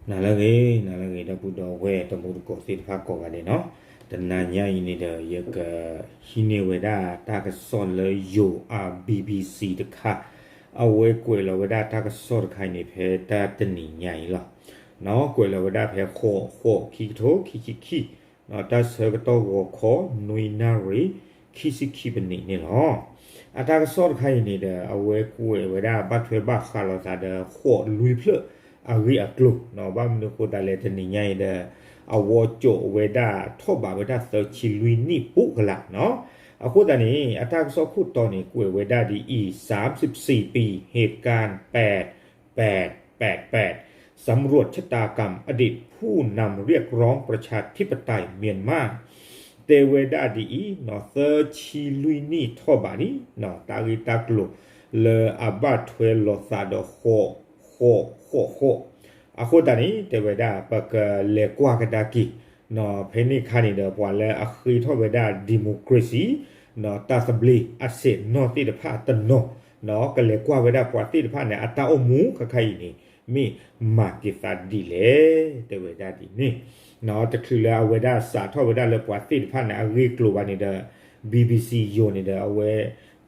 နၤလၢအဂ့ၤ နၤလၢအဂ့ၤ ဒီပုၢ်ဒီဝဲၢ်တံၤသကိးသ့ၣ်တဖၣ်ကိးဂၤဒဲးနီၤ, တနၤညါအံၤန့ၣ်ဒီး ယကဟံးန့ၢ်ဝဲဒၣ်တၢ်ကစီၣ်လၢယိၤ BBC တခါ, အဝဲကွဲးလီၤဝဲဒၣ်တၢ်ကစီၣ်တခါအံၤန့ၣ် ဖဲတၢ်တနံၤညါအံၤလီၤ. နီၤ ကွဲးလီၤဝဲဒၣ်ဖဲ ဃိးဃိး ခံကထိခံဆံခံ တၢ်ဆၢကတီၢ်ဂီၤခီ နွံနၣ်ရံၣ် ခံဆံခံပနံးန့ၣ်လီၤ. အတၢ်ကစီၣ်တခါအံၤန့ၣ်ဒီး အဝဲကွဲးဝဲဒၣ်ဘၣ်ထွဲဘၣ်ဃးလိာ်သးဒီး ဃိးလွံၢ်ဖျၢၣ်အဂ့ၢ်အကျိၤနီၤ, ဘၣ်မနုၤအဃိသတးလဲၣ် တနံၤညါအံၤဒီး အဝဲကၠိးဝဲဒၣ်ထီၣ်ဘးဝဲဒၣ်သၢဆံလွံၢ်နံၣ်ပူၤကလာ်နီၤ. အဃိသတးန့ၣ် အတၢ်ကစီၣ်ခိၣ်တီန့ၣ် ကွဲးဝဲဒၣ်ဒ်အံၤ สามสิบสี่ปี เหตุการณ์แปดแปดแปดแปด สำรวจชะตากรรมอดีตผู้นำเรียกร้องประชาธิปไตยเมียนมา တဲဝဲဒၣ်ဒ်အံၤနီၤ, သၢဆံလွံၢ်နံၣ်ထီၣ်ဘးလံနီၤ, တၢ်ဂ့ၢ်တၢ်ကျိၤလၢအဘၣ်ထွဲလိာ်သးဒီး ဃိးဃိးဃိးဃိး, အဃိသတးန့ၣ် တဲဝဲဒၣ် ပကလဲၤကွၢ်ကဒါက့ၤနီၤ, ဖဲန့ၣ်အခါန့ၣ်ဒီး ပှၤလၢအဃ့ထီၣ်ဝဲဒၣ် democracy နီၤ တၢ်သဘျ့အဆဲးနီၣ်သ့ၣ်တဖၣ်တနီၤ နီၤ ကလဲၤကွၢ်ဝဲဒၣ်ပှၤသ့ၣ်တဖၣ်န့ၣ် အတၢ်အိၣ်မူခဲခါအံၤန့ၣ် မ့ၢ်မၤက့ၤသးဒ်လဲၣ် တဲဝဲဒၣ်ဒ်န့ၣ်နီၤ. တချုးလၢအဝဲဒၣ်စးထီၣ်ဝဲဒၣ်လၢပှၤသ့ၣ်တဖၣ်န့ၣ် အဂ့ၢ်ကျိၤဘၣ်န့ၣ်ဒီး BBC ယိၤန့ၣ်ဒီး အဝဲ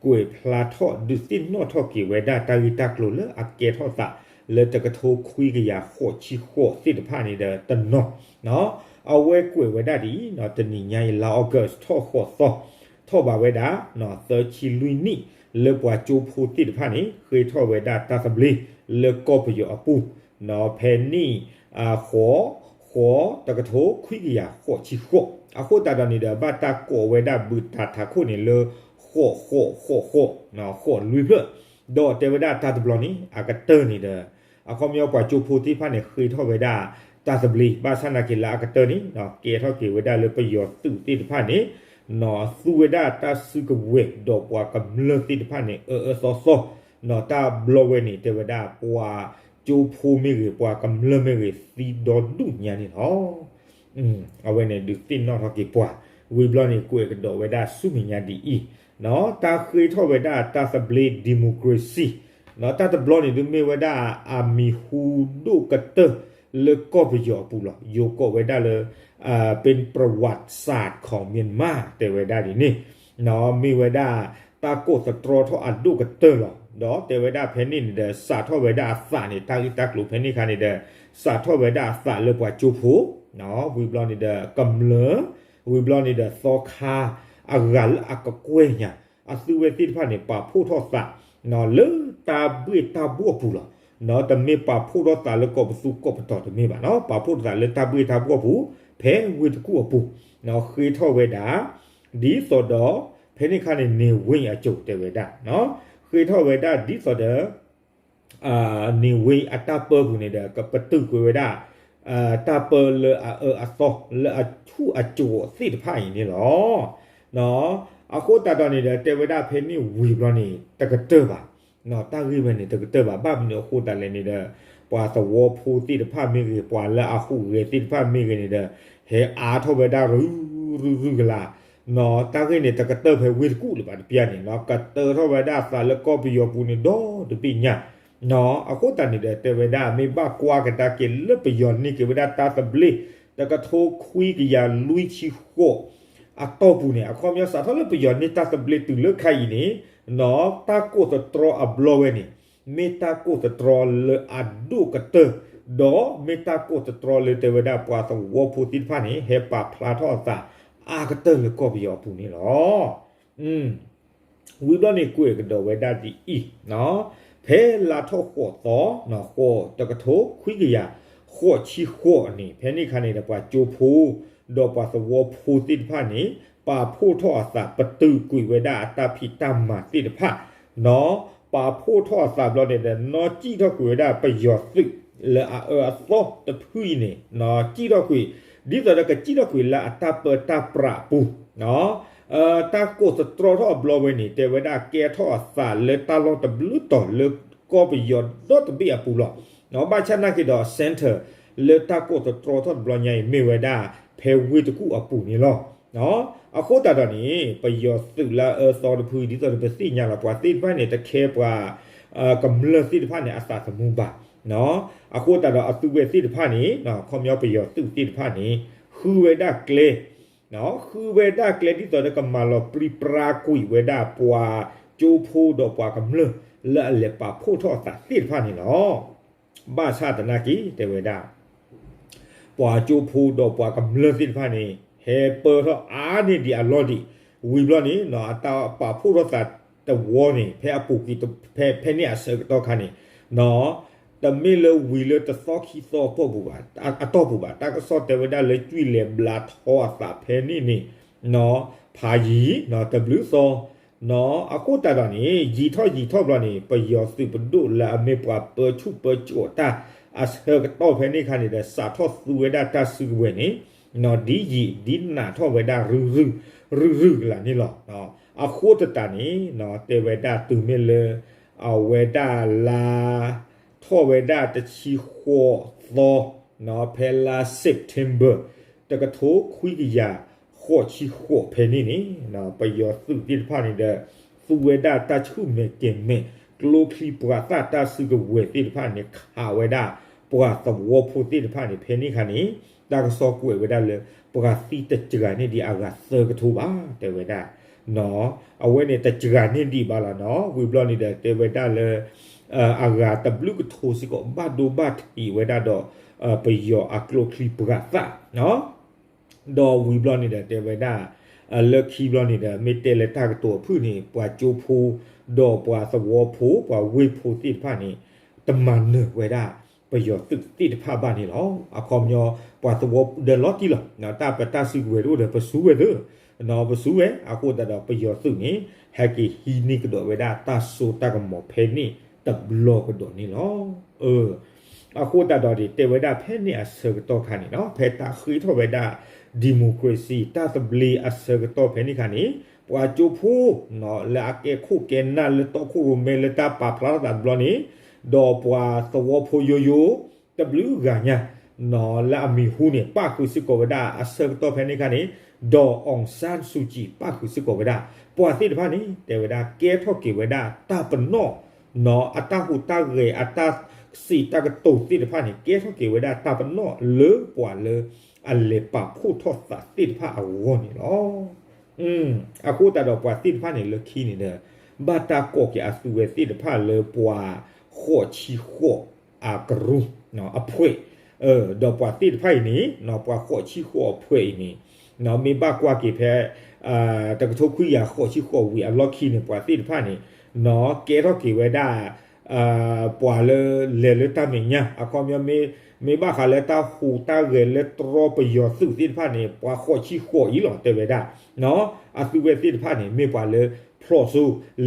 ကွဲးဖျါထီၣ်ဒုးသ့ၣ်နီၣ်ထီၣ်က့ၤဝဲဒၣ်တၢ်ဂ့ၢ်တၢ်ကျိၤလၢအကဲထီၣ်သး လၢတကထိခွံကယၤဃိးဆံဃိးသ့ၣ်တဖၣ်န့ၣ်ဒီးတနီၤနီၤ, အဝဲကွဲးဝဲဒၣ်ဒ်အံၤနီၤ, တနံၤညါအံၤ လါ August ထီၣ်ဃိးသီ ထီၣ်ဘးဝဲဒၣ် သၢဆံလွံၢ်နံၣ် လၢပှၤကၠိဖိသ့ၣ်တဖၣ်န့ၣ် ဃ့ထီၣ်ဝဲဒၣ်တၢ်သဘျ့လၢကီၢ်ပယီၤအပူၤ ဖဲနံၣ် ဃိး ဃိး တကထိခွံကယၤဃိးဆံဃိး, အဃိသတးဒီးန့ၣ်ဒီး ဘၣ်တၢ်ကိးဝဲဒၣ်ဘုးတၢ်ထးခိၣ်န့ၣ်လၢ ဃိးဃိးဃိးဃိး ဃိးလွံၢ်ဖျၢၣ်, ဒီးတဲဝဲဒၣ်တၢ်တဘျီန့ၣ် အကတၢၢ်န့ၣ်ဒီး အခီပညီပှၤကၠိဖိသ့ၣ်တဖၣ်န့ၣ် ဃ့ထီၣ်ဝဲဒၣ်တၢ်သဘျ့ ဘၣ်ဆၣ်နာ်က့ၤလၢအကတၢၢ်န့ၣ် ကဲထီၣ်က့ၤဝဲဒၣ်လၢပယီၤသုးသ့ၣ်တဖၣ်န့ၣ် သူဝဲဒၣ်တၢ်စုကဝဲၤဒီးပှၤကမျၢၢ်သ့ၣ်တဖၣ်န့ၣ် အၢအၢသီသီ, တၢ်ဘျီဝဲန့ၣ် တဲဝဲဒၣ်ပှၤကၠိဖိမ့ၢ်ဂ့ၤ ပှၤကမျၢၢ်မ့ၢ်ဂ့ၤ သံဒီဒူၣ်ညါန့ၣ်လီၤ. အဝဲန့ၣ်ဒုးသ့ၣ်နီၣ်ထီၣ်က့ၤပှၤ, ဝံၤဘျီန့ၣ် ကွဲးကဒီးဝဲဒၣ်ဆူမဲာ်ညါဒ်အံၤ, တၢ်ဃ့ထီၣ်ဝဲဒၣ်တၢ်သဘျ့ democracy တၢ်တဘျီန့ၣ်ဒုးမ့ၢ်ဝဲဒၣ် အမံၤဟူဒိၣ်ကတၢၢ်လၢကီၢ်ပယီၤအပူၤလီၤ. ယိၤကိးဝဲဒၣ်လၢ เป็นประวัติศาสตร์ของเมียนมา တဲဝဲဒၣ်ဒ်န့ၣ်, မ့ၢ်ဝဲဒၣ်တၢ်ကိးသတြီထီၣ်အဒိၣ်ကတၢၢ်လီၤ. ဒီးတဲဝဲဒၣ်ဖဲန့ၣ်န့ၣ်ဒီး စးထီၣ်ဝဲဒၣ်အသးန့ၣ် တၢ်ဂ့ၢ်တၢ်ကျိၤဖဲန့ၣ်အခါန့ၣ်ဒီး စးထီၣ်ဝဲဒၣ်အသးလၢပှၤကၠိဖိ, ဝံၤဘျီန့ၣ်ဒီးကမျၢၢ်, ဝံၤဘျီန့ၣ်ဒီးသီခါ, အဂၤလၢအကကွဲၢ်ညါ, အသုဝဲသ့ၣ်တဖၣ်န့ၣ် ပာ်ဖှိၣ်ထီၣ်သး လၢတၢ်ဘှ့ၣ်တၢ်ဘှီၣ်အပူၤလီၤ. တမ့ၢ်ပာ်ဖှိၣ်ထီၣ်သးလၢကီၢ်ပသူကီၢ်ပတီၤတမ့ၢ်ဘၣ်နီၤ, ပာ်ဖှိၣ်ထီၣ်သးလၢတၢ်ဘှ့ၣ်တၢ်ဘှီၣ်အပူၤ, ဖဲဝ့ၢ်တကူၣ်အပူၤ, ဃ့ထီၣ်ဝဲဒၣ် ဒ်သိးဒီး ဖဲန့ၣ်အခါန့ၣ် နေဝင်းအကြို တဲဝဲဒၣ်, ဃ့ထီၣ်ဝဲဒၣ်ဒ်သိးဒီး နေဝင်းအတၢ်ပၢပူၤန့ၣ်ဒီး ကပတုာ်ကွံာ်ဝဲဒၣ် တၢ်ပၢလၢအအၢအသီ လၢအဆူၣ်အကိၤသ့ၣ်တဖၣ်အံၤန့ၣ်လီၤ. အဃိသတးဒီးန့ၣ်ဒီး တဲဝဲဒၣ်ဖဲန့ၣ်ဝံၤဘျီန့ၣ် တကတၢၢ်ဘၣ်, တၢ်ဂ့ၢ်ဝဲန့ၣ် တကတၢၢ်ဘၣ်. ဘၣ်မနုၤအဃိသတးလဲၣ်န့ၣ်ဒီး ပှၤသဝီဖိသ့ၣ်တဖၣ်မ့ၢ်ဂ့ၤ ပှၤလၢအဟူးဂဲၤသ့ၣ်တဖၣ်မ့ၢ်ဂ့ၤန့ၣ်ဒီး ဟဲအါထီၣ်ဝဲဒၣ်ရုၢ်ရုၢ်ရုၢ်ကလာ် တၢ်ဂ့ၢ်န့ၣ် တကတၢၢ်ဖဲဝ့ၢ်တကူၣ်လၢၤဘၣ်တပျၢ်န့ၣ်နီၤ, ကတၢၢ်ထီၣ်ဝဲဒၣ်အသးလၢကီၢ်ပယီၤပူၤန့ၣ် ဒီတဘ့ၣ်ညါနီၤ. အဃိသတးန့ၣ်ဒီး တဲဝဲဒၣ် မ့ၢ်ဘၣ်ကွၢ်ကဒါက့ၤလၢပယီၤန့ၢ်က့ၤဝဲဒၣ်တၢ်သဘျ့ တကထိခွံကယၤလွံၢ်ဆံဃိး အတီၢ်ပူၤန့ၣ် အခီပညီစးထီၣ်လၢပယီၤန့ၢ်တၢ်သဘျ့တုၤလၢခဲအံၤန့ၣ်နီၤ, တၢ်ကိးသတြီအဘျီဝဲန့ၣ် မ့ၢ်တၢ်ကိးသတြီလၢအဒိၣ်ကတၢၢ်, ဒီးမ့ၢ်တၢ်ကိးသတြီလၢတဲဝဲဒၣ်ပှၤသဝီဖိသ့ၣ်တဖၣ်န့ၣ် ဟဲပာ်ဖျါထီၣ်အသးအါကတၢၢ်လၢကီၢ်ပယီၤအပူၤန့ၣ်လီၤ. ဝံၤဘျီန့ၣ် ကွဲးကဒီးဝဲဒၣ်ဒ်အံၤ, ဖဲလါထီၣ်ဃိးသီ, ဃိး တကထိခွံကယၤဃိးဆံဃိးန့ၣ် ဖဲန့ၣ်အခါန့ၣ်ဒီး ပှၤကၠိဖိ ဒီးပှၤသဝီဖိသ့ၣ်တဖၣ်န့ၣ် ပာ်ဖှိၣ်ထီၣ်အသး ပတုာ်ကွံာ်ဝဲဒၣ်အတၢ်ဖံးတၢ်မၤသ့ၣ်တဖၣ်နီၤ, ပာ်ဖှိၣ်ထီၣ်အသးဘျီန့ၣ်ဒီး နီၢ်စံၣ်ထီၣ်ကွံာ်ဝဲဒၣ်ပယီၤသုးလၢအအၢအသီတဖုအံၤန့ၣ် စံၣ်ထီၣ်ကွံာ် ဒ်သိးဒီးကစံၣ်ထီၣ်ကွံာ်လၢအတၢ်ပၢတၢ်ပြးအပူၤ တၢ်ကိးသတြီထီၣ်အဘျီဝဲန့ၣ် တဲဝဲဒၣ်ကဲထီၣ်အသးလၢတၢ်လီၢ်တဘျုးတီၤလၢကီၢ်ပယီၤဒီတဘ့ၣ်အပူၤလီၤ. ဘၣ်ဆၣ်နာ်က့ၤဒီး center လၢတၢ်ကိးသတြီထီၣ်တဘျီညါအံၤ မ့ၢ်ဝဲဒၣ်ဖဲဝ့ၢ်တကူၣ်အပူၤန့ၣ်လီၤ. အဃိသတးဒီးန့ၣ် ပယီၤသုးလၢအအၢအသီတဖု ဒ်သိးဒီးပသ့ၣ်ညါလီၤ ပှၤသ့ၣ်တဖၣ်န့ၣ် တခဲပှၤ ကမျၢၢ်သ့ၣ်တဖၣ်န့ၣ် အသးသမူဘၣ် အဃိသတးဒီးအသုးဝဲသ့ၣ်တဖၣ်န့ၣ် ခီပညီပယီၤသုးသ့ၣ်တဖၣ်န့ၣ် ဃုဝဲဒၣ်ကျဲ ဃုဝဲဒၣ်ကျဲဒ်သိးဒီးကမၤလီၤပြံပြါကွံာ်ဝဲဒၣ်ပှၤကၠိဖိဒီးပှၤကမျၢၢ်လၢအလဲၤပာ်ဖှိၣ်ထီၣ်အသးသ့ၣ်တဖၣ်န့ၣ်လီၤ. ဘၣ်ဆၣ်သနာ်က့ တဲဝဲဒၣ် ပှၤကၠိဖိဒီးပှၤကမျၢၢ်သ့ၣ်တဖၣ်န့ၣ် ဟဲပၢထီၣ်အါန့ၢ်ဒံးအလီၢ်ဒံး ဝံၤဘျီန့ၣ် အတၢ်ပာ်ဖှိၣ်ထီၣ်သးတဝီန့ၣ် ဖဲအပူၤကွံာ် ဖဲန့ၣ်အဆၢကတီၢ်ခါန့ၣ် တမ့ၢ်လၢဝံၤလၢတသီခံသီအတီၢ်ပူၤဘၣ်, အတီၢ်ပူၤဘၣ်, တၢ်ကစီၣ်တဲဝဲဒၣ်လၢကွံာ်လဲၤဘျါထီအသးဖဲန့ၣ်န့ၣ် ဖးယံာ် တဘျုးသီ အဃိသတးဒီးန့ၣ် ယံာ်ထီၣ်ယံာ်ထီၣ်ဘျီန့ၣ် ပယီၤသုးပဒိၣ်လၢအမ့ၢ်ပှၤပၢဆူၣ်ပၢစိးတၢ်အဆၢကတီၢ်ဖဲန့ၣ်ခါန့ၣ်ဒီး စးထီၣ်သူဝဲဒၣ်တၢ်စုကဝဲၤန့ၣ် ဒ်ယံာ်ဒ်နးထီၣ်ဝဲဒၣ် ရုၢ်ရုၢ်ကလာ်န့ၣ်လီၤ. အဃိသတးန့ၣ် တဲဝဲဒၣ်တုၤမ့ၢ်လၢ အဝဲဒၣ်လါ ထီၣ်ဝဲဒၣ်တဆံဃိးသီ ဖဲလါ September တကထိခွံကယၤဃိးဆံဃိးဖဲန့ၣ်န့ၣ် ပယီၤသုးသ့ၣ်တဖၣ်န့ၣ်ဒီး သူဝဲဒၣ်တၢ်ဆူၣ်မဲာ်ကဲၤမဲာ် ကျိချံမျိာ်သၣ်တၢ်စုကဝဲၤသ့ၣ်တဖၣ်န့ၣ် ခးဝဲဒၣ်ပှၤသဝီဖိသ့ၣ်တဖၣ်န့ၣ် ဖဲန့ၣ်ခါန့ၣ် တၢ်ကစီၣ်ကွဲးဝဲဒၣ်လၢ ပှၤသံတစှၤန့ၢ်ဒံးအဂၤသၢကထိဘၣ် တဲဝဲဒၣ် အဝဲန့ၣ်တစှၤန့ၢ်ဒံးဘၣ်လီၤနီၤ. ဝံၤဘျီန့ၣ်ဒီးတဲဝဲဒၣ်လၢ အဂၤတဘျုးကထိစ့ၢ်ကီး ဘၣ်ဒိဘၣ်ထံးဝဲဒၣ်ဒီး ပယီၤအကျိချံမျိာ်သၣ် ဒီးဝံၤဘျီန့ၣ်ဒီးတဲဝဲဒၣ် လၢခံဘျီန့ၣ်ဒီး မ့ၢ်တဲလၢတၢ်ကတိၤအဖုၣ်န့ၣ် ပှၤကၠိဖိ ဒီးပှၤသဝီဖိ ပှၤဝ့ၢ်ဖိသ့ၣ်တဖၣ်န့ၣ် တမၤနၢၤဝဲဒၣ် ပယီၤသုးသ့ၣ်တဖၣ်ဘၣ်န့ၣ်လီၤ. အခီပညီ ပှၤသဝီဒီးလီၤတံၢ်လီၤ တၢ်ပတၢ်စုကဝဲၤတအိၣ်ဒီး ပစူၢ်ဝဲသ့ ပစူၢ်ဝဲ အဃိသတးဒီးပယီၤသုးန့ၣ် ဟဲက့ၤဟံးန့ၢ်ကဒီးဝဲဒၣ်တၢ်စိတၢ်ကမီၤဖဲန့ၣ်တဘျီကဒီးန့ၣ်လီၤ. အဃိသတးဒီးန့ၣ် တဲဝဲဒၣ်ဖဲန့ၣ်အဆၢကတီၢ်ခါန့ၣ်နီၤ ဖဲတၢ်ဃ့ထီၣ်ဝဲဒၣ် democracy တၢ်သဘျ့အဆၢကတီၢ်ဖဲန့ၣ်ခါန့ၣ် ပှၤကၠိဖိ လၢအကဲခိၣ်ကဲနၢ်လၢတီခိၣ်ရိၣ်မဲလၢတၢ်ပာ်ဖျါထီၣ်သးတဘျီန့ၣ် ဒီးပှၤသဝီဖိယိယိ တဘျုးဂၤညါ လၢအမံၤဟူန့ၣ် ပၣ်ဃုာ်စ့ၢ်ကီးဝဲဒၣ် အဆၢကတီၢ်ဖဲန့ၣ်ခါန့ၣ် ဒီး အောင်ဆန်းစုကြည် ပၣ်ဃုာ်စ့ၢ်ကီးဝဲဒၣ် ပှၤသ့ၣ်တဖၣ်န့ၣ် တဲဝဲဒၣ် ကဲထီၣ်က့ၤဝဲဒၣ်တၢ်ပနီၣ် အတၢ်ဟူးတၢ်ဂဲၤ အတၢ်စံးတၢ်ကတိၤသ့ၣ်တဖၣ်န့ၣ် ကဲထီၣ်က့ၤဝဲဒၣ်တၢ်ပနီၣ်လၢပှၤလၢအလဲၤပာ်ဖှိၣ်ထီၣ်သးသ့ၣ်တဖၣ်အဂီၢ်န့ၣ်လီၤ. အဃိသတးဒီးပှၤသ့ၣ်တဖၣ်န့ၣ် လၢခံန့ၣ်ဒီး ဘၣ်တၢ်ကိးက့ၤအသုးဝဲသ့ၣ်တဖၣ်လၢပှၤဃိးဆံဃိးအကရူၢ် အဖှဲး ဒီးပှၤသ့ၣ်တဖၣ်အံၤန့ၣ် ပှၤဃိးဆံဃိးအဖှဲးအံၤန့ၣ် မ့ၢ်ဘၣ်ကွၢ်က့ၤဖဲ တကထိခွံကယၤဃိးဆံဃိးဝံၤအလီၢ်ခံန့ၣ် ပှၤသ့ၣ်တဖၣ်န့ၣ် ကဲထီၣ်က့ၤဝဲဒၣ် ပှၤလၢလဲၤလၢတၢ်မဲာ်ညါ အခီပညီ မ့ၢ်ဘၣ်ဃးလၢတၢ်ဟူးတၢ်ဂဲၤလၢတြီပယီၤသုးသ့ၣ်တဖၣ်န့ၣ် ပှၤဃိးဆံဃိးအံၤလီၤ တဲဝဲဒၣ် အသုးဝဲသ့ၣ်တဖၣ်န့ၣ် မ့ၢ်ပှၤလၢ ဖျိးစိ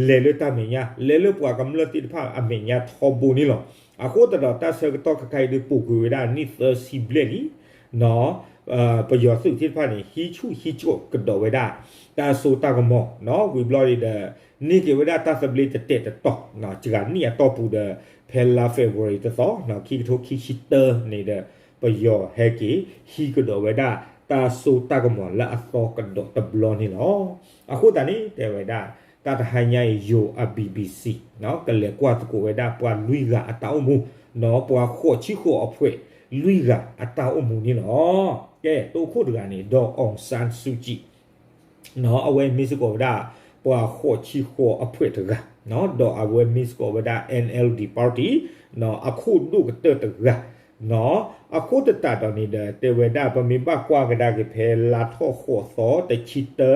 လဲၤလၢတၢ်မဲာ်ညါ လဲၤလၢပှၤကမျၢၢ်သ့ၣ်တဖၣ်အမဲာ်ညါထီဘိန့ၣ်လီၤ. အဃိသတးဒီးတၢ်ဆၢကတီၢ်ခဲခါအံၤဒုးပိာ်ကွံာ်ဝဲဒၣ်နံၣ်သၢဆံဘျဲၣ်လံ ပယီၤသုးသ့ၣ်တဖၣ်န့ၣ် ဟံးဆူၣ်ဟံးဆူၣ်ကဒီးဝဲဒၣ် တၢ်စိတၢ်ကမီၤ ဝံၤဘျီန့ၣ်ဒီး န့ၢ်က့ၤဝဲဒၣ်တၢ်သဘျ့တတဲာ်တတီၤ စှၤနံၣ်အတီၢ်ပူၤဒီး ဖဲလါ February တသီ ခံကထိခံဆံတၢန့ၣ်ဒီး ပယီၤဟဲက့ၤ ဟံးကဒီးဝဲဒၣ် တၢ်စိတၢ်ကမီၤလၢအသီကဒီးတဘျီန့ၣ်လီၤ. အဃိသတးန့ၣ် တဲဝဲဒၣ် တၢ်တဟါညါအံၤ ယိၤအ BBC ကလဲၤကွၢ်သကိးဝဲဒၣ်ပှၤလွံၢ်ဂၤအတၢ်အိၣ်မူ ပှၤဃိးဆံဃိးအဖှဲး လွံၢ်ဂၤအတၢ်အိၣ်မူန့ၣ်လီၤ. ကဲ တိခိၣ်တဂၤန့ၣ် ဒီး အောင်ဆန်းစုကြည် အဝဲမ့ၢ်စ့ၢ်ကီးဝဲဒၣ် ပှၤဃိးဆံဃိးအဖှဲးတဂၤ ဒီးအဝဲမ့ၢ်စ့ၢ်ကီးဝဲဒၣ် NLD party အခိၣ်ဒိၣ်ကတၢၢ်တဂၤ အဃိသတးဒီးန့ၣ်ဒီး တဲဝဲဒၣ် ပမ့ၢ်ဘၣ်ကွၢ်ကဒါက့ၤဖဲလါထီၣ်ဃိးသီတဆံ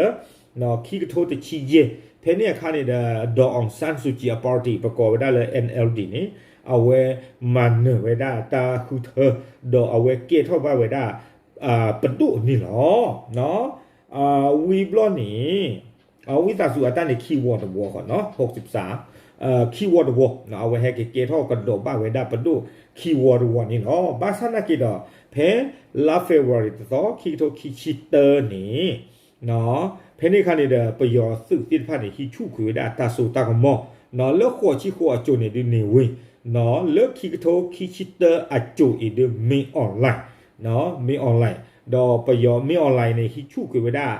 တၢ ခံကထိတဆံယဲၢ် ဖဲန့ၣ်အခါန့ၣ်ဒီး ဒီး အောင်ဆန်းစုကြည် အ party ပကိးဝဲဒၣ်လၢ NLD န့ၣ် အဝဲမၤနၢၤဝဲဒၣ်တၢ်ဃုထၢ ဒီးအဝဲကဲထီၣ်ဘၣ်ဝဲဒၣ် ပဒိၣ်န့ၣ်လီၤ. ဝံၤဘျီန့ၣ် ဝံသးစူၤအတၢ်န့ၣ် ခံဝီတဝီဃီနီၤ ဟိးစံးပစၢ် ခံဝီတဝီ အဝဲဟဲက့ၤကဲထီၣ်ကဒီးဘၣ်ဝဲဒၣ်ပဒိၣ်ခံဝီတဝီန့ၣ်လီၤ. ဘၣ်ဆၣ်နာ်က့ဒီး ဖဲလါ February တသီ ခံကထိခံဆံတၢန့ၣ် ဖဲန့ၣ်အခါန့ၣ်ဒီး ပယီၤသုးသ့ၣ်တဖၣ်န့ၣ် ဟံးဆူၣ်ကွံာ်ဝဲဒၣ်တၢ်စိတၢ်ကမီၤ လၢဃိးဆံဃိးအစိၤန့ၣ်ဒုးန့ၢ်ဝ့ၢ် လၢခံကထိခံဆံတၢအစိၤအံၤဒုး မင်းအောင်လှိုင် မင်းအောင်လှိုင် ဒီးပယီၤ မင်းအောင်လှိုင် န့ၣ် ဟံးဆူၣ်ကွံာ်ဝဲဒၣ်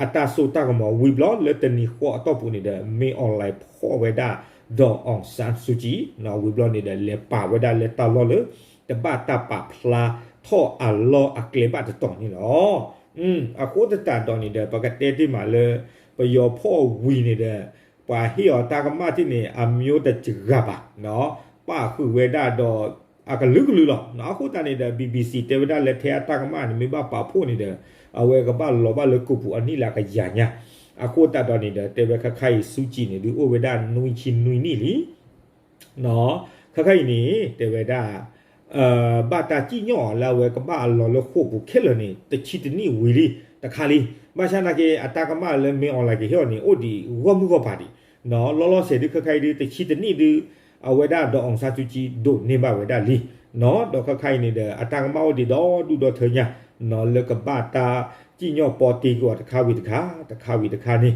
အတၢ်စိတၢ်ကမီၤဝံၤဘျီ လၢတနံၤဃီအတီၢ်ပူၤန့ၣ်ဒီး မင်းအောင်လှိုင် ဖီၣ်ဝဲဒၣ် ဒီးအီၣ်ဆန်းစုကြည် ဝံၤဘျီန့ၣ်ဒီး လဲၤပာ်ဝဲဒၣ်လၢတၢ်လီၢ်လၢ တဘၣ်တၢ်ပာ်ဖျါထီၣ်အလီၢ်အကျဲဘၣ်တတီၤန့ၣ်လီၤ. အဃိသတးဒီးန့ၣ်ဒီး ပကတဲတ့ၢ်မးလၢ ပယီၤဖီၣ်ဝံၤန့ၣ်ဒီး ပှၤဟ့ၣ်အီၤတၢ်ကမၣ်တ့ၢ်န့ၣ် အမျိုးတဂၤဘၣ် ပာ်ဃုာ်ဝဲဒၣ်ဒီး အကလုာ်ကလုာ်လီၤ. အဃိသတးန့ၣ်ဒီး BBC တဲဝဲဒၣ်လၢထဲအတၢ်ကမၣ်န့ၣ် မ့ၢ်ဘၣ်ပာ်ဖှိၣ်န့ၣ်ဒီး အဝဲကဘၣ်လီၤဘၣ်လၢကိာ်ပူၤအနံၣ်လၢအကယၤညါ. အဃိသတးဒီးန့ၣ်ဒီး တဲဝဲခဲခါအံၤ စုကြည်န့ၣ် ဒုးအိၣ်ဝဲဒၣ်နွံဆံနွံနံၣ်လံ ခဲခါအံၤန့ၣ် တဲဝဲဒၣ် ဘၣ်တၢ်စံၣ်ညီၣ်အီၤလၢအဝဲကဘၣ်အလီၤလၢဃိာ်ပူၤခဲလၢာ်န့ၣ် တဆံတနံၣ်ဝံၤလံတခါလံ. ဘၣ်ဆၣ်နာ်က့ အတၢ်ကမၣ်လၢမ့ၢ်အီၤလၢကဟ့ၣ်အီၤန့ၣ် အိၣ်ဒံးဂီၢ်မုၢ်ဂီၢ်ပၤဒံး လီၤလီၤဆဲးဒုးခဲခါအံၤဒုး တဆံတနံၣ်ဒုး အဝဲဒၣ်ဒီးအီၣ်ဆန်းစုကြည် ဒိးန့ၢ်ဘၣ်ဝဲဒၣ်လံ ဒီးခဲခါအံၤန့ၣ်ဒီး အတၢ်ကမၣ်အိၣ်ဒံးဒီဒူၣ်ဒီထၢညါ လၢကဘၣ်တၢ်စံၣ်ညီၣ်ပီတ့က့ၤအီၤတခါဝံၤတခါ တခါဝံၤတခါန့ၣ်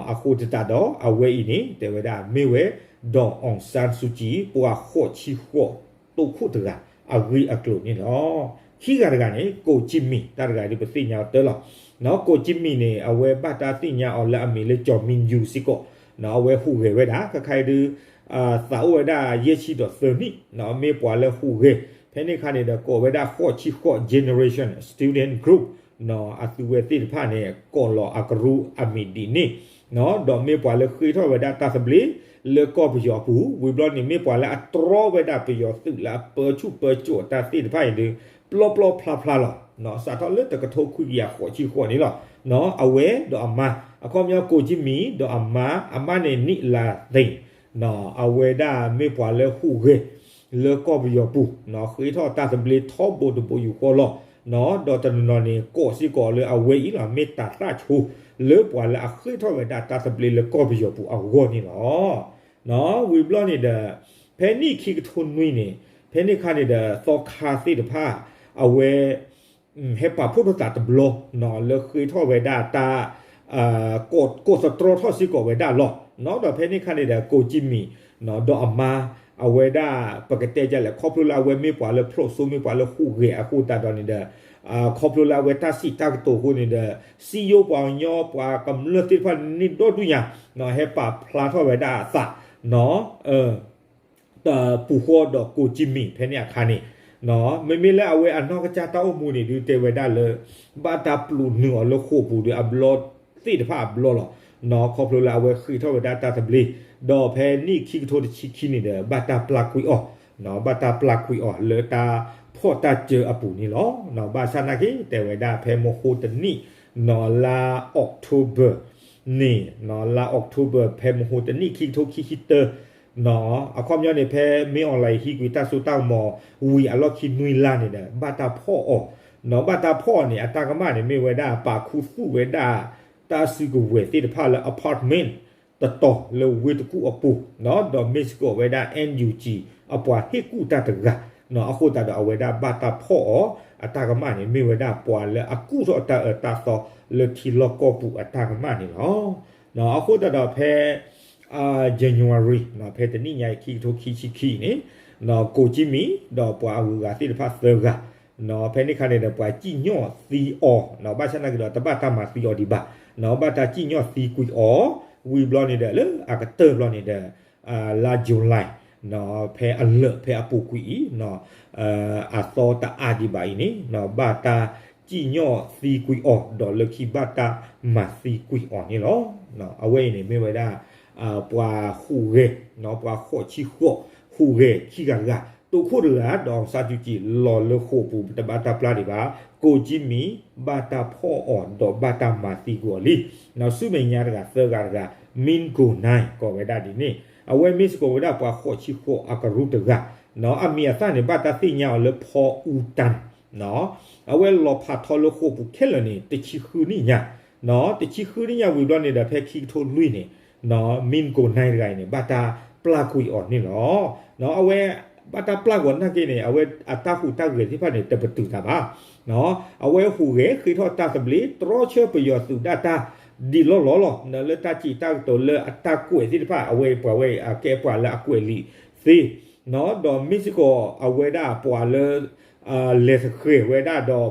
အဃိသတးဒီး အဝဲအံၤန့ၣ် တဲဝဲဒၣ်မ့ၢ်ဝဲ ဒီးအီၣ်ဆန်းစုကြည် ပှၤဃိးဆံဃိး တိခိၣ်တဂၤ အဂ့ၢ်အကျိၤန့ၣ်လီၤ. ခံဂၤတဂၤန့ၣ် ကိုဂျင်မီ တၢ်တဂၤဒုးပသ့ၣ်ညါအီၤတၢ်လီၤ. ကိုဂျင်မီန့ၣ် အဝဲဘၣ်တၢ်သ့ၣ်ညါအီၤလၢအမံၤလၢ ကျော်မင်းယု စ့ၢ်ကီး အဝဲဟူးဂဲၤဝဲဒၣ် ခဲခါအံၤဒုး သးအိၣ်ဝဲဒၣ်ယဲၢ်ဆံဒီးသၢနံၣ် မ့ၢ်ပှၤလၢဟူးဂဲၤ ဖဲန့ၣ်အခါန့ၣ်ဒီး ကိးဝဲဒၣ်ဃိးဆံဃိး generation student group အသုဝဲသ့ၣ်တဖၣ်န့ၣ် ကိးလီၤအကရူၢ်အမံၤဒ်န့ၣ် ဒီးမ့ၢ်ပှၤလၢဃ့ထီၣ်ဝဲဒၣ်တၢ်သဘျ့ လၢကီၢ်ပယီၤအပူၤ ဝံၤဘျီန့ၣ် မ့ၢ်ပှၤလၢအတြီဝဲဒၣ်ပယီၤသုးလၢအပၢဆူၣ်ပၢစိးတၢ်သ့ၣ်တဖၣ်အံၤဒုး ပျီပျီဖျါဖျါလီၤ. စးထီၣ်လၢတကထိခွံကယၤဃိးဆံဃိးန့ၣ်လီၤ. အဝဲဒီးအမါ အခီပညီ ကိုဂျင်မီ ဒီးအမါ အမါန့ၣ် နံၣ်လါသ့ၣ် အဝဲဒၣ်မ့ၢ်ပှၤလၢဟူးဂဲၤ လၢကီၢ်ပယီၤပူၤ ဃ့ထီၣ်တၢ်သဘျ့ထီဘိတဘိယူၢ်ဃီလီၤ. ဒီးတနီၤနီၤန့ၣ် ကိးစ့ၢ်ကီးလၢအဝဲအံၤလီၤ မ့ၢ်တၤသၣ်ဆိ လၢပှၤလၢအဃ့ထီၣ်ဝဲဒၣ်တၢ်သဘျ့လၢကီၢ်ပယီၤပူၤအဂီၢ်န့ၣ်လီၤ. ဝံၤဘျီန့ၣ်ဒီး ဖဲနံၣ်ခံကထိနွံန့ၣ် ဖဲန့ၣ်အခါန့ၣ်ဒီး သီခါသ့ၣ်တဖၣ် အဝဲ ဟဲပာ်ဖှိၣ်ထီၣ်သးတဘျီ လၢဃ့ထီၣ်ဝဲဒၣ်တၢ် ကိးသတြီထီၣ်စ့ၢ်ကီးဝဲဒၣ်လီၤ. ဒီးဖဲန့ၣ်အခါန့ၣ်ဒီး ကိုဂျင်မီ ဒီးအမါ အဝဲဒၣ် ပကတဲဒ်လဲၣ် ခီဖျိလၢအဝဲမ့ၢ်ပှၤလၢဖျိၣ်စိ မ့ၢ်ပှၤလၢဟူးဂဲၤအဃိသတးဒီးန့ၣ်ဒီး ခီဖျိလၢအဝဲတၢ်စံးတၢ်ကတိၤအဃိန့ၣ်ဒီး စံယိပှၤကညီပှၤကမျၢၢ်သ့ၣ်တဖၣ်န့ၣ်ဒီဒူၣ်ညါ ဟဲပာ်ဖျါထီၣ်ဝဲဒၣ်အသး တပူၤဃီဒီး ကိုဂျင်မီ ဖဲန့ၣ်အခါန့ၣ် မ့မ့ၢ်လၢအဝဲအနီၢ်ကစၢ်တၢ်အိၣ်မူန့ၣ်ဒုးတဲဝဲဒၣ်လၢ ဘၣ်တၢ်ပျိးနုာ်အီၤလၢဃိာ်ပူၤဒီးအဘျီသ့ၣ်တဖၣ်အဘျီလီၤ. ခီဖျိလၢအဝဲဃ့ထီၣ်ဝဲဒၣ်တၢ်သဘျ့ ဒီးဖဲနံၣ်ခံကထိတဆံခံန့ၣ်ဒီး ဘၣ်တၢ်ပျၢ်ကွံာ်အီၤ ဘၣ်တၢ်ပျၢ်ကွံာ်အီၤလၢတၢ်ဖီၣ်တၢ်စၢအပူၤန့ၣ်လီၤ. ဘၣ်ဆၣ်နာ်က့ တဲဝဲဒၣ်ဖဲမဟိတနံၣ် လါ October န့ၣ် လါ October ဖဲမဟိတနံၣ်ခံကထိခံဆံတၢ အခီပညီန့ၣ် ဖဲမ့ၢ်အီၤလၢဟံးကွံာ်တၢ်စိတၢ်ကမီၤဝံၤအလီၢ်ခံနွံလါန့ၣ်ဒီး ဘၣ်တၢ်ဖီၣ်အီၤ ဘၣ်တၢ်ဖီၣ်အီၤန့ၣ် အတၢ်ကမၣ်န့ၣ် မ့ၢ်ဝဲဒၣ်ပာ်ခူသူၣ်ဝဲဒၣ် တၢ်စုကဝဲၤသ့ၣ်တဖၣ်လၢ apartment တတီၤလၢဝ့ၢ်တကူၣ်အပူၤ ဒီးမ့ၢ်စ့ၢ်ကီးဝဲဒၣ် NUG အပှၤဟ့ၣ်ကူၣ်တၢ်တဂၤ အဃိသတးဒီးအဝဲဒၣ်ဘၣ်တၢ်ဖီၣ်အီၤ အတၢ်ကမၣ်န့ၣ် မ့ၢ်ဝဲဒၣ်ပှၤလၢအကူၣ်ထီၣ်တၢ်အၢတၢ်သီလၢထံလီၢ်ကီၢ်ပူၤအတၢ်ကမၣ်န့ၣ်လီၤ. အဃိသတးဒီးဖဲ January ဖဲတနံၣ်ညါအံၤ ခံကထိခံဆံခံန့ၣ် ကိုဂျင်မီ ဒီးပှၤအဂုၤအဂၤသ့ၣ်တဖၣ်သၢဂၤ ဖဲန့ၣ်အခါန့ၣ်ဒီး ပှၤစံၣ်ညီၣ်သံအီၤ ဘၣ်ဆၣ်နာ်က့ဒီး တဘၣ်တၢ်မၤသံအီၤဒံးဘၣ် ဘၣ်တၢ်စံၣ်ညီၣ်သံကွံာ်အီၤ ဝံၤဘျီန့ၣ်ဒီး လၢအကတၢၢ်ဘျီန့ၣ်ဒီး လါ July ဖဲအလၢာ်ဖဲအပူၤကွံာ်အံၤ အသီတအါဒံးဘၣ်အံၤန့ၣ် ဘၣ်တၢ်စံၣ်ညီၣ်သံကွံာ်အီၤ ဒီးလၢခံဘၣ်တၢ်မၤသံကွံာ်အီၤန့ၣ်လီၤ. အဝဲအံၤန့ၣ်မ့ၢ်ဝဲဒၣ် ပှၤဟူးဂဲၤ ပှၤဃိးဆံဃိး ဟူးဂဲၤခံဂၤတဂၤ တိခိၣ်တဂၤ ဒီးအီၣ်ဆန်းစုကြည် လီၤလၢဃိာ်ပူၤ တဘၣ်တၢ်ပျၢ်ဒံးဘၣ် ကိုဂျင်မီ ဘၣ်တၢ်ဖီၣ်အီၤ ဒီးဘၣ်တၢ်မၤသံကွံာ်အီၤလံ. ဆူမဲာ်ညါတဂၤသၢဂၤတဂၤ Min Go Naing ကိးဝဲဒၣ်ဒ်န့ၣ် အဝဲမ့ၢ်စ့ၢ်ကီးဝဲဒၣ်ပှၤဃိးဆံဃိးအကရူၢ်တဂၤ အမံၤအသၣ်န့ၣ် ဘၣ်တၢ်သ့ၣ်ညါအီၤလၢ ဖီအူတၢ် အဝဲလီၤဖးထီလၢဃိာ်ပူၤခဲလၢာ်န့ၣ် တဆံဃုနံၣ်ညါ တဆံဃုနံၣ်ညါဝံၤဘျီန့ၣ်ဒီး ဖဲခံကထိလွံၢ်န့ၣ် Min Go Naing တဂၤအံၤန့ၣ် ဘၣ်တၢ်ပျၢ်ကွံာ်အီၤန့ၣ်လီၤ. အဝဲဘၣ်တၢ်ပျၢ်ကွံာ်အီၤနာ်က့န့ၣ် အဝဲအတၢ်ဟူးတၢ်ဂဲၤသ့ၣ်တဖၣ်န့ၣ် တပတုာ်တၢ်ဘၣ် အဝဲဟူးဂဲၤဃ့ထီၣ်တၢ်သဘျ့ တြီဆၢပယီၤသုးဒၣ်တၢ် ဒ်လီၢ်လီၢ်လီၤ လၢတၢ်စံးတၢ်ကတိၤလၢအတၢ်ကွဲးသ့ၣ်တဖၣ် အဝဲပှၤဝဲအကဲပှၤလၢအကွဲးလံာ်သ့ ဒီးမ့ၢ်စ့ၢ်ကီးအဝဲဒၣ်ပှၤလၢ လဲၤသဃဲၤဝဲဒၣ်ဒီး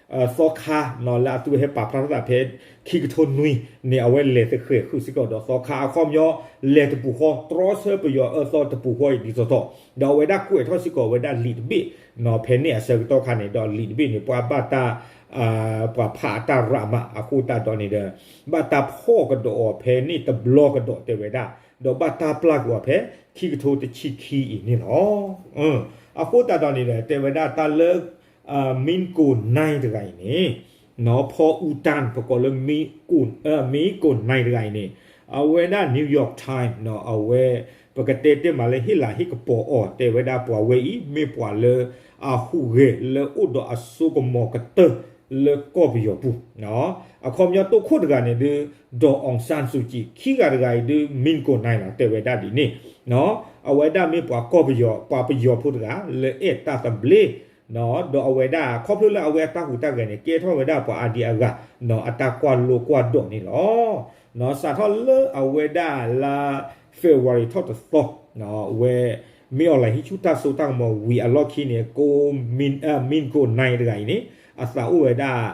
သီခါနီၤ လၢအသုဝဲဟဲပာ်ဖျါထီၣ်သးဖဲ ခံကထိနွံန့ၣ် အဝဲလဲၤသဃဲၤဃုာ်စ့ၢ်ကီးဒီးသီခါ အခီပညီ လဲၤတပူၤဃီ တြီဆၢပယီၤအၢသီတပူၤဃီအံၤဒ်သိးသိး ဒီးအဝဲဒၣ်ကွဲးထီၣ်စ့ၢ်ကီးဝဲဒၣ်လံာ်တဘ့ၣ်နီၤ ဖဲန့ၣ်အဆၢကတီၢ်ခါန့ၣ် ဒီးလံာ်တဘ့ၣ်န့ၣ် ပှၤဘၣ်တၢ် ပှၤဖးအတၢ်ရးမး အဃိသတးဒီးန့ၣ်ဒီး ဘၣ်တၢ်ဖီၣ်ကဒီးအီၤဖဲန့ၣ်တဘျီကဒီးတဲဝဲဒၣ် ဒီးဘၣ်တၢ်ပျၢ်ကွံာ်အီၤဖဲ ခံကထိတဆံခံအံၤန့ၣ်လီၤ. အဃိသတးဒီးန့ၣ်ဒီး တဲဝဲဒၣ်တၢ်လၢ မံကိၣ်နဲတဂၤအံၤန့ၣ် နီၤ ဖီအူတၢ် ပကိးလၢ မံကိၣ်နဲတဂၤအံၤန့ၣ် အဝဲဒၣ် New York Times နီၤ အဝဲ ပကတဲတ့ၢ်မးလၢဟ့ၣ်လၤဟ့ၣ်ကပီၤအီၤ တဲဝဲဒၣ်ပှၤဝဲအံၤ မ့ၢ်ပှၤလၢအဟူးဂဲၤလၢအိၣ်ဒီးအစိကမီၤကတၢၢ်လၢကီၢ်ပယီၤပူၤ အခီပညီတိခိၣ်တဂၤန့ၣ်ဒုး ဒေါ်အောင်ဆန်းစုကြည် ခံဂၤတဂၤအံၤဒုး မံကိၣ်နဲနီၤ တဲဝဲဒၣ်ဒ်န့ၣ် အဝဲဒၣ်မ့ၢ်ပှၤကီၢ်ပယီၤ ပှၤပယီၤဖိတဂၤ လၢအဲၣ်တၢ်သဘျ့ ဒီးအဝဲဒၣ်ခီဖျိလၢအဝဲအတၢ်ဟူးတၢ်ဂဲၤန့ၣ် ကဲထီၣ်ဝဲဒၣ်ပှၤအါဒံအါဂၤ နီၤ အတၢ်ကွၢ်လိကွၢ်ဒိးန့ၣ်လီၤ. နီၤ စးထီၣ်လၢအဝဲဒၣ်လါ February ထီၣ်တသီ အဝဲ မ့ၢ်အီၤလၢဟံးဆူၣ်တၢ်စိတၢ်ကမီၤဝံၤအလီၢ်ခံန့ၣ် ကိ မံကိၣ်နဲတဂၤအံၤန့ၣ် အသးအိၣ်ဝဲဒၣ်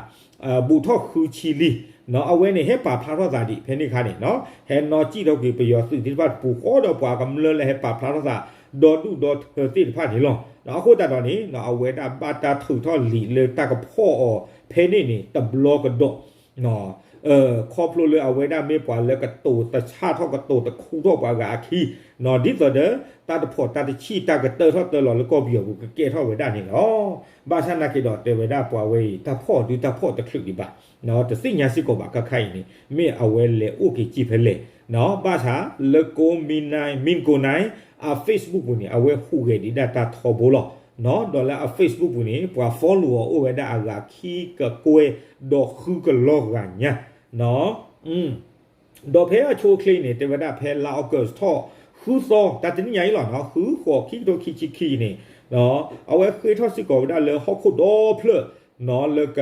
ဘူးထီၣ်ဃုဆံလံ နီၤ အဝဲန့ၣ် ဟဲပာ်ဖျါထီၣ်သးဒံးဖဲန့ၣ်အခါန့ၣ်နီၤ ဟဲနီၣ်စံၣ်ထီၣ်ကွံာ်ပယီၤသုးသ့ၣ်တဖၣ်တပူၤဃီဒီးပှၤကမျၢၢ်လၢဟဲပာ်ဖျါထီၣ်သး ဒီဒူၣ်ဒီထၢသ့ၣ်တဖၣ်န့ၣ်လီၤ. အဃိသတးဒီးန့ၣ် အဝဲဒၣ်ဘၣ်တၢ်ထုးထီၣ်လံာ်လၢတၢ်ကဖီၣ်အီၤဖဲန့ၣ်န့ၣ် တဘျီကဒီး ခီဖျိလၢအဝဲဒၣ်မ့ၢ်ပှၤလၢကတိၤတဆၣ်ထီၣ်ကတိၤတခူထီၣ်ပှၤဂၤအခံ နီၤ ဒ်သိးဒီး တၢ်တဖီၣ်တၢ်တဆံၣ်တၢ်ကတၢၢ်ထီၣ်တၢၢ်လီၤလၢကီၢ်ပယီၤပူၤကကဲထီၣ်ဝဲဒၣ်န့ၣ်လီၤ. ဘၣ်ဆၣ်နာ်က့ဒီးတဲဝဲဒၣ်ပှၤဝဲအံၤ တၢ်ဖီၣ်ဒုးတၢ်ဖီၣ်တချုးဒံးဘၣ် တသ့ၣ်ညါစ့ၢ်ကီးဘၣ်ခါခါအံၤန့ၣ် မ့ၢ်အဝဲလဲၤအိၣ်က့ၤစ့ၢ်ဖဲလဲၣ် ဘၣ်ဆၣ်လၢကိ မံကိၣ်နဲ အ Facebook ပူၤန့ၣ် အဝဲဟူးဂဲၤဒံးဒၣ်တၢ်ထီဘိလီၤ. ဒီးလၢအ Facebook ပူၤန့ၣ် ပှၤ follow အီၤအိၣ်ဝဲဒၣ်အဂၤခံကကွဲၢ်ဒီးဃုကလီၢ်ဂၤညါ ဒီးဖဲအဆိအချ့န့ၣ် တဲဝဲဒၣ်ဖဲလါ August ထီၣ်ဃုသီ တၢ်တနံၣ်ညါအံၤလီၤနီၤ ဃုဃိးခံကထိခံဆံခံန့ၣ် အဝဲဃ့ထီၣ်စ့ၢ်ကီးဝဲဒၣ်လၢဟီၣ်ခိၣ်ဒီဖျၢၣ်နီၤ လၢက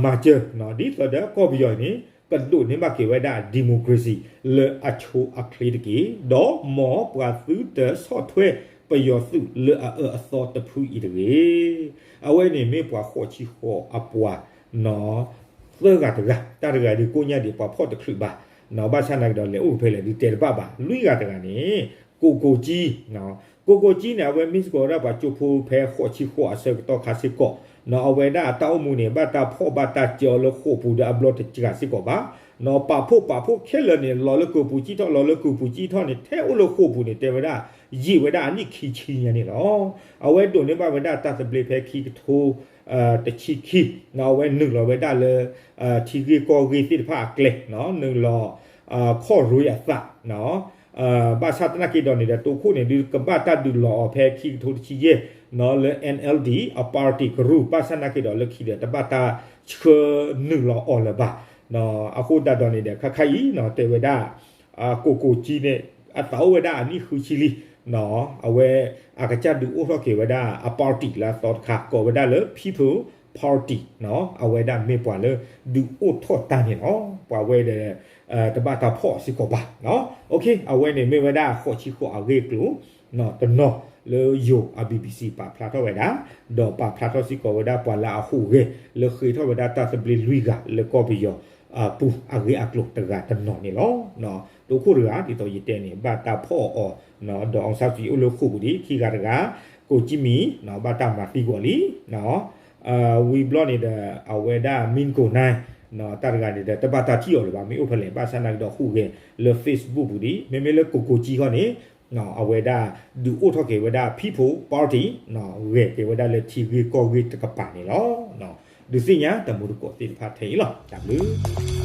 မၤစၢၤ ဒ်သိးဒီးကီၢ်ပယီၤအံၤန့ၣ် ကဒိးန့ၢ်ဘၣ်က့ၤဝဲဒၣ် democracy လၢအဆိအချ့တက့ၢ်. ဒီးမ်ပှၤသုတဆီၣ်ထွဲပယီၤသုးလၢအအၢအသီတဖုအံၤတဂ့ၤ. အဝဲန့ၣ်မ့ၢ်ပှၤဃိးဆံဃိးအပှၤ သၢဂၤတဂၤ တၢ်တဂၤဒုးကိးညါဒံးပှၤဖီၣ်တချုးဘၣ် ဘၣ်ဆၣ်နာ်က့ဒီးလဲၤအိၣ်ဖဲလဲၣ်ဒုးတဲတဘၣ်ဘၣ် လွံၢ်ဂၤတဂၤန့ၣ် ကိကိကၠံ ကိကိကၠံန့ၣ် အဝဲမ့ၢ်စ့ၢ်ကီးဝဲဒၣ်ပှၤကၠိဖိဖဲဃိးဆံဃိးအဆၢကတီၢ်ခါစ့ၢ်ကီး အဝဲဒၣ်အတၢ်အိၣ်မူန့ၣ် ဘၣ်တၢ်ဖီၣ်ဘၣ်တၢ်စၢအီၤလၢဃိာ်ပူၤဒီးအဘျီတစှၤစ့ၢ်ကီးဘၣ် ပာ်ဖှိၣ်ပာ်ဖှိၣ်ခဲလၢာ်န့ၣ် လီၤလၢကၢၢ်ပူၤကၠံထီၣ် လီၤလၢကၢၢ်ပူၤကၠံထီၣ်န့ၣ် ထဲအိၣ်လၢဃိာ်ပူၤန့ၣ် တဲဝဲဒၣ် ယံာ်ဝဲဒၣ်အနံၣ်ခံဆံညါန့ၣ်လီၤ. အဝဲဒိးန့ၢ်ဘၣ်ဝဲဒၣ်တၢ်သဘျ့ဖဲခံကထိ တဆံခံ အဝဲနုာ်လီၤဝဲဒၣ်လၢ ထံဂ့ၢ်ကီၢ်ဂ့ၢ်သ့ၣ်တဖၣ်အကျဲ နုာ်လီၤ ခီၣ်ရ့အသး ဘၣ်ဆၣ်သနာ်က့ဒီးန့ၣ်ဒီး တိခိၣ်န့ၣ်ဒုး ကဘၣ်တၢ်ဒုးလီၤအီၤဖဲခံကထိတဆံယဲၢ် လၢ NLD အ party ကရူၢ် ဘၣ်ဆၣ်သနာ်က့ဒီးလၢခံဒီး တဘၣ်တၢ်ဆှၢနုာ်လီၤအီၤလၢၤဘၣ်. အဃိသတးဒီးန့ၣ်ဒီး ခါခါအံၤ တဲဝဲဒၣ် ကိကိကၠံန့ၣ် အသးအိၣ်ဝဲဒၣ်အနံၣ်ဃုဆံလံ အဝဲ အကစၢ်ဒုးအိၣ်ထီၣ်က့ၤဝဲဒၣ်အ party လၢအသီတခါ ကိးဝဲဒၣ်လၢ People Party အဝဲဒၣ်မ့ၢ်ပှၤလၢဒုးအိၣ်ထီၣ်တၢ်န့ၣ်လီၤ. ပှၤဝဲဒီး တဘၣ်တၢ်ဖီၣ်စ့ၢ်ကီးဘၣ်. အဝဲန့ၣ်မ့ၢ်ဝဲဒၣ်ဃိးဆံဃိးအဂ့ၢ်အကျိၤ တနီၤလၢယိၤအ BBC ပာ်ဖျါထီၣ်ဝဲဒၣ် ဒီးပာ်ဖျါထီၣ်စ့ၢ်ကီးဝဲဒၣ်ပှၤလၢအဟူးဂဲၤ လၢဃ့ထီၣ်ဝဲဒၣ်တၢ်သဘျ့လွံၢ်ဂၤလၢကီၢ်ပယီၤ ပူၤအဂ့ၢ်အကျိၤတဂၤတနီၤန့ၣ်လီၤ. တိခိၣ်တဂၤ ဒ်သိးယတဲန့ၣ် ဘၣ်တၢ်ဖီၣ်အီၤ ဒီး အောင်ဆန်းစုကြည် အိၣ်လၢဃိာ်ပူၤဒံး ခံဂၤတဂၤ ကိၣ်ကၠံမံၤ ဘၣ်တၢ်မၤသံကွံာ်လံ ဝံၤဘျီန့ၣ်ဒီး အဝဲဒၣ် မံကိၣ်နဲ တၢ်တဂၤန့ၣ်ဒီး တဘၣ်တၢ်ထံၣ်အီၤလၢၤဘၣ် မ့ၢ်အိၣ်ဖဲလဲၣ် ဘၣ်ဆၣ်သနာ်က့ဒီးဟူးဂဲၤလၢ Facebook ပူၤဒံး မ့မ့ၢ်လၢကိကိကၠံခီန့ၣ် အဝဲဒၣ်ဒုးအိၣ်ထီၣ်က့ၤဝဲဒၣ် People Party ဂဲၤက့ၤဝဲဒၣ်လၢထံဂ့ၢ်ကီၢ်ဂ့ၢ်တကပၤန့ၣ်လီၤ. ဒုးသ့ၣ်ညါတၢ်မူတကိးသ့ၣ်တဖၣ်ထဲအံၤလီၤ. တၢ်ဘျုး